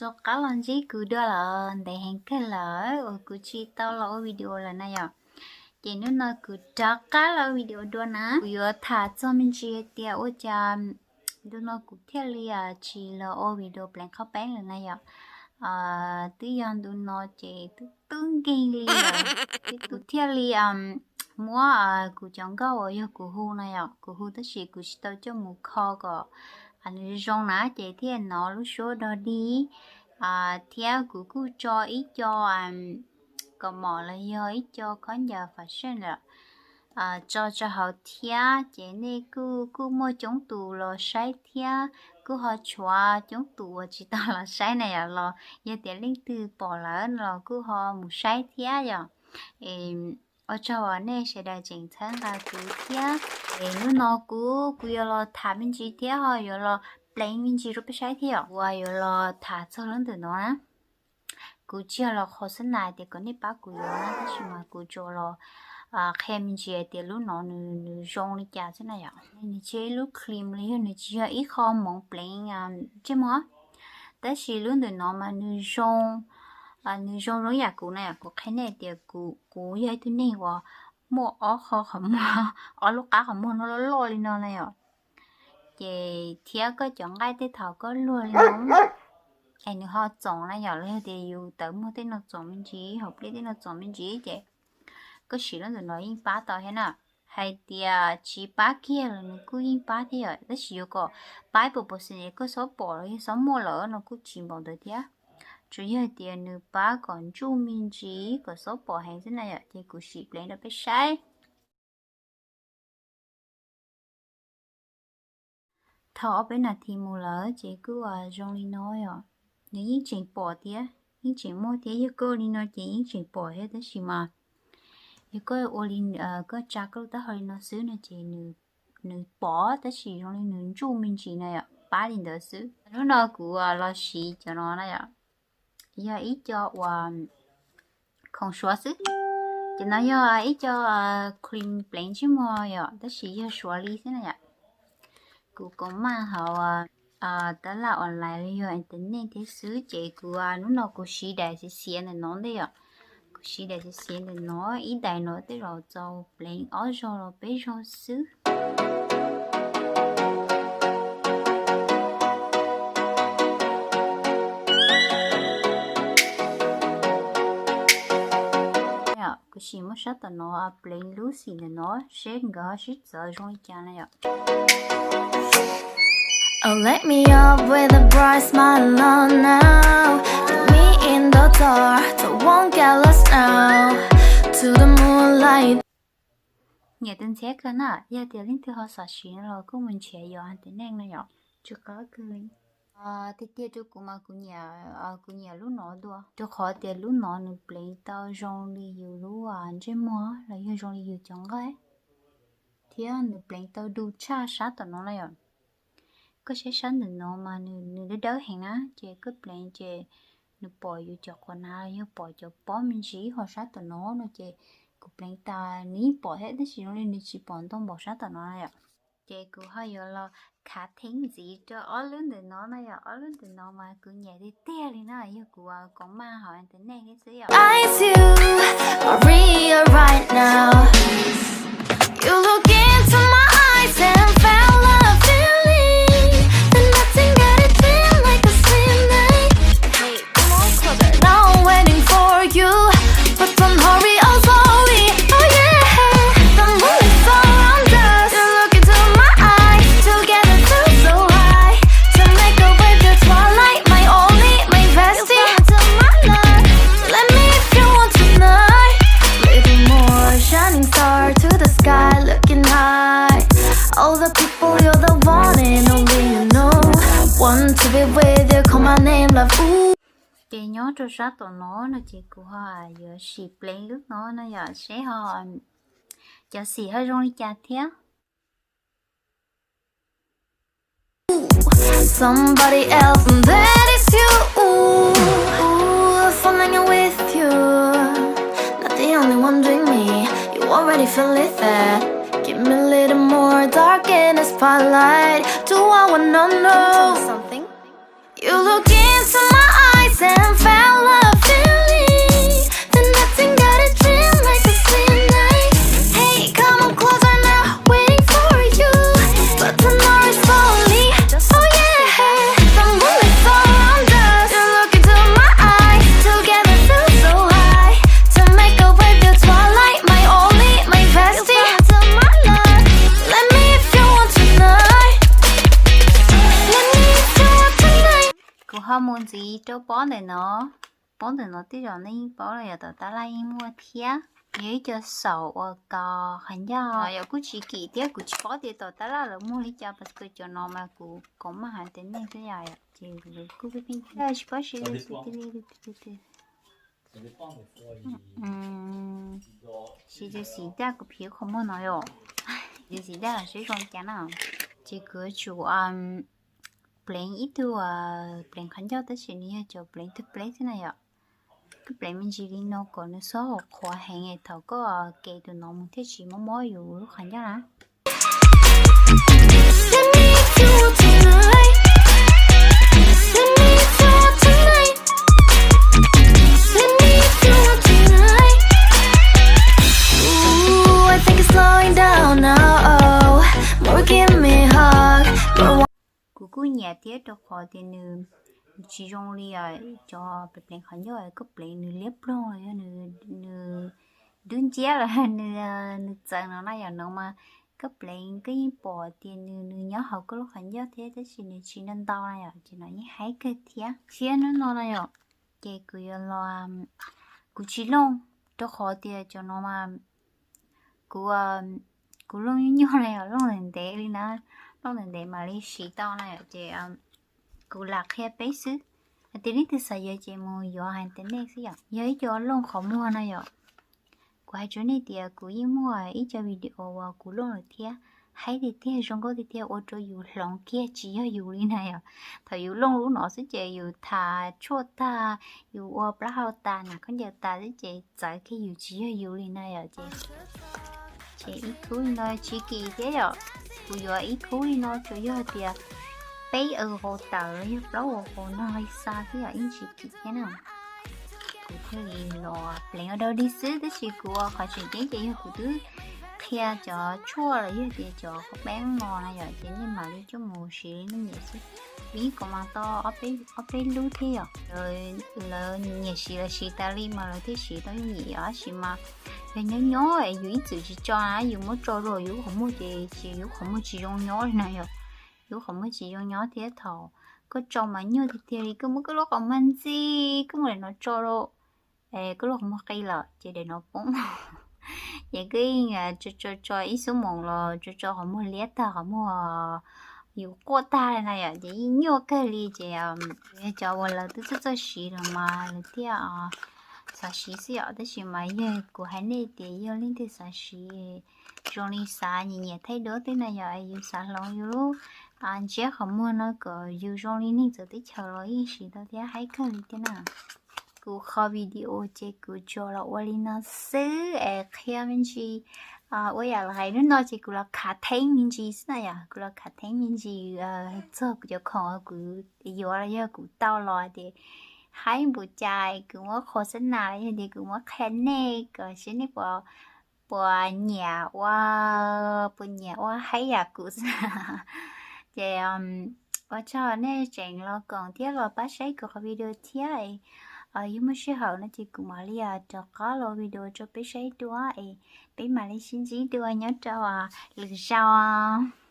Rov qab los ntsib kuv dua lawm, ntev heev kawg lawm uas kuv tsis tau los ua video lawm na yom. Ces hnub no kuv rov qab los ua video dua na, kuv yuav tham txog me ntsis tias ua cas ntu no kuv thiaj li tsis los ua video pleev qhaub peeb lawm na yom. Twb yog ntu no ces twb tub nkeeg li lawm, kuv thiaj li muab kuv cov nkauj uas yog kuv hu na yom, kuv hu tab sis kuv tsis tau coj mus kho kom nws zoo na, ces thiaj hnov lub suab dog dig. Thiab kuv kuj tso ib co kaus mom los yog ib co khaub ncaws fashion lawm tso rau hauv thiab, ces nej kuj kuj muaj coob tus los saib thiab, kuj ho tshuav coob tus uas tsis tau los saib na yom, los yog tias leej twg pom lawm los kuj ho mus saib thiab yom. Ua tsaug uas nej sawv daws tseem txhawb nqa kuv thiab. Es hnub no kuv kuv yuav los tham me ntsis thiab ho yuav los pleev me ntsis rau peb saib thiab yom. Kuv yuav los tham txog lub ntawm no na. Kuv tsis yog los qhov xab nas tias kom nej pab kuv yuav na, tab sis mas kuv tsuas los qhia me ntsis hais tias lub no nws zoo li cas xwb na yom. Nws tsis yog ib lub cream los yog nws tsis yog ib qho moov pleev ntsej muag, tab sis lub ntawm no mas nws zoo, nws zoo zoo yam kuv na yom. Kuv qhia nej tias kuv kuv yog ib tug neeg uas muaj ob qho qhov muag, ob lub qab qhov muag no loj loj li no na yom. Ces thiab koj cov nqaij tej thaum koj luag li no es nws ho txoov na yom, los yog tias yus tawv muag tej no txoov me ntsis, hauv pliaj tej no txoov me ntsis ces koj siv lub ntawm no yeej pab tau thiab na. Hais tias tsis pab kiag los nws kuj yeej pab thiab yom, tab sis yuav kom pab ib puas percent es koj xob pom los yog xob muaj lawm no kuj tsis npaum ntawd thiab. Tsuas yog hais tias nws pab kom ntsuj me ntsis kom xob pom heev xwb na yom, ces kuv sim pleev rau peb saib. Thaum ob peb nas this mus lawm ces kuj zoo li no yom. Nws yeej tseem pom thiab, yeej tseem muaj thiab, yog koj ua li no ces yeej tseem pom thiab, tab sis mas yog koj ua li, koj tsa koj lub taub hau li no xwb no ces nws pom tab sis zoo li nws ntsuj me ntsis na yom, pab li ntawd xwb. Hnub no kuv los siv cov no na yom, yog ib co uas khoom suav xwb. Ces no yog ib co cream pleev ntsej muag yom, tab sis yog suav li xwb na yom. Kuv koom maj hauv tab laj online los yog internet thiab xwb, ces kuv hnub no kuv siv daim xiav xiav ntawm no ntej yom. Kuv siv daim xiav xiav ntawm no, ib daim no tej zaum txaus pleev ob zaug los peb zaug xwb. Kuv sim muab sab tom no pleev lub xim ntawm no seb nkawd ho sib txawv zoo li cas na yom. Nyiam tus ntxhiab kawg na, yog tias leej twg ho xav siv no los kuj mus nrhiav yuav hais tias neej no yom, tsis qab kawg li. Tiag tiag rau kuv mas kuv nyiam, kuv nyiam lub no dua, rau qhov tias lub no nws pleev tau zoo li yus lub ntsej muag los yog zoo li yus cov nqaij, thiab nws pleev tau du tshaj sab tom no na yom. Koj saib sab ntawm no mas nws dawb dawb heev na, ces koj pleev ces nws pom yus cov qhov na los yog pom cov pob me ntsis, ho sab tom no no ces kuv pleev tas nws yeej pom thiab tab sis zoo li nws tsis pom ntau npaum sab tom no na yom. Ces kuv ho yuav los khav theeb ntxiv rau ob lub ntawm no na yom, ob lub ntawm no mas kuv nyiam tiag tiag li na, yog kuv koom maj hauv internet thiab xwb yom. Ces nyob rau sab tom no no ces kuv ho yuav sim pleev lub no no yom, seb ho cov xim ho zoo li cas thiab. Mus ntxiv rau pob ntawm no, pob ntawm no tej zaum nej yeej paub los yog tom tab laj yeej muaj thiab. Yog ib co xaum uas kos qhov ncauj, yog kuj tsis kim thiab, kuv tsis paub tias tom tab laj lawv muag li cas, pas cov no mas kuv koom maj hais tias nej xwb yom, ces kuv kuj pheej pheej tsis paub siv li. Siv tus xim daj kuv phiv qhov muag no yom, tus xim daj los seb zoo cas na. Ces kuv yuav tsum pleev ib tug pleev qhov ncauj tab sis nws yog cov pleev tug pleev xwb na yom. Koj pleev me ntsis li no kom nws xob qhuav heev es thaum koj kev tus no mus thiaj tsis mob mob yus lub qhov ncauj na. Kuv kuj nyiam thiab rau qhov tias nws tsis zoo li cov pleev qhov ncauj koj pleev nws liab ploog los yog nws dub nciab los nws txawv no na yom, no mas koj pleev koj yeej pom tias nws nws nyob hauv koj lub qhov ncauj thiab tab sis nws tsis ntau ntau na yom, ces no yeej haib kawg thiab. Thiab hnub no na yom, ces kuv yuav los, kuv tsis looj rau qhov tias cov no mas kuv, kuv looj nyuaj nyuaj na yom, looj ntev ntev li na, looj ntev ntev mam li siv tau na yom, ces kuv lam qhia peb xwb. Hais tias leej twg xav yuav ces mus yuav hais tias nej xwb yom. Yog ib co looj qhov muag na yom, kuv hais rau nej tias kuv yeej muaj ib co video uas kuv looj lawm thiab, haib tiag tiag zoo nkauj tiag tiag ua rau yus hloov kiag tsis yog yus li na yom. Thaum yus looj lub no xwb ces yus tham tshuaj tag, yus ua plaub hau tas, nam khaub ncaws tas xwb ces txawv kiag yus tsis yog yus li na yom. Ces, ces ib khub li no tsis kim thiab yom. Kuv yuav ib khub li no tsuas yog tias peb aw qau tawm los yog plaub aw qau no li xa thiab yom, yeej tsis kim thiab na. Kuv thiaj li los pleev ua dau dig xwb tab sis kuv qhov tseem ceeb ces yog kuv twb qhia cov tshuaj los yog tias cov qhov peeb no na yom, ces nej mam li coj mus siv li nej nyiam xwb. Kuv yeej koom mas tau ob peb lub thiab yom. Lawv nyiam siv los siv tas li mas lawv thiaj siv tau yooj yim yom, tab sis mas yog nyob nyob es yus ib txwm tsis tso na, yus muab tso rau yus qhov muag ces tsis, yus qhov muag tsis zoo nyob li na yom. Yus qhov muag tsis zoo nyob thiab thaum koj tso mas nyuaj tiag tiag li, koj muab koj lub qhov muag ntxi, koj muab daim no tso rau, koj lub qhov muag qi lawm ces daim no poob. Ces koj yeej tso tso tso ib xuab moos los tso tso qhov muag liab tag, qhov muag yus quaj tag li na yom, ces yeej nyuaj kawg li. Ces yog cov uas lawv twb txawj txawj siv los mas lawv thiaj xav siv xwb yom, tab sis mas yog kuv hais nej tias yog leej twg xav siv zoo li xav nyiam nyiam thaij duab tej na yom, yus xav hloov yus lub ntsiab qhov muag no kom yus zoo li neeg txawv teb chaws los yeej siv tau thiab, haib kawg li thiab na. Kuv qhov video ces kuv tsuas los ua li no xwb es qhia me ntsis ua yam li hais hnub no ces kuv los khav theeb me ntsis xwb na yom, kuv los khav theeb me ntsis txog kuv cov khoom uas kuv yuav los yog kuv tau los tias haib npaum cas, kuv muab qhua xab nas los yog tias kuv muab qhia nej kom seb nej puas, puas nyiam ua, puas nyiam ua haib yam kuv xwb. Ces ua tsaug nej tseem los koom thiab los pab saib kuv qhov video thiab. Yog muaj sij hawm no ces kuv mam li rov qab los video rau peb saib dua es peb mam li sib ntsib dua nyob rau lwm zaus.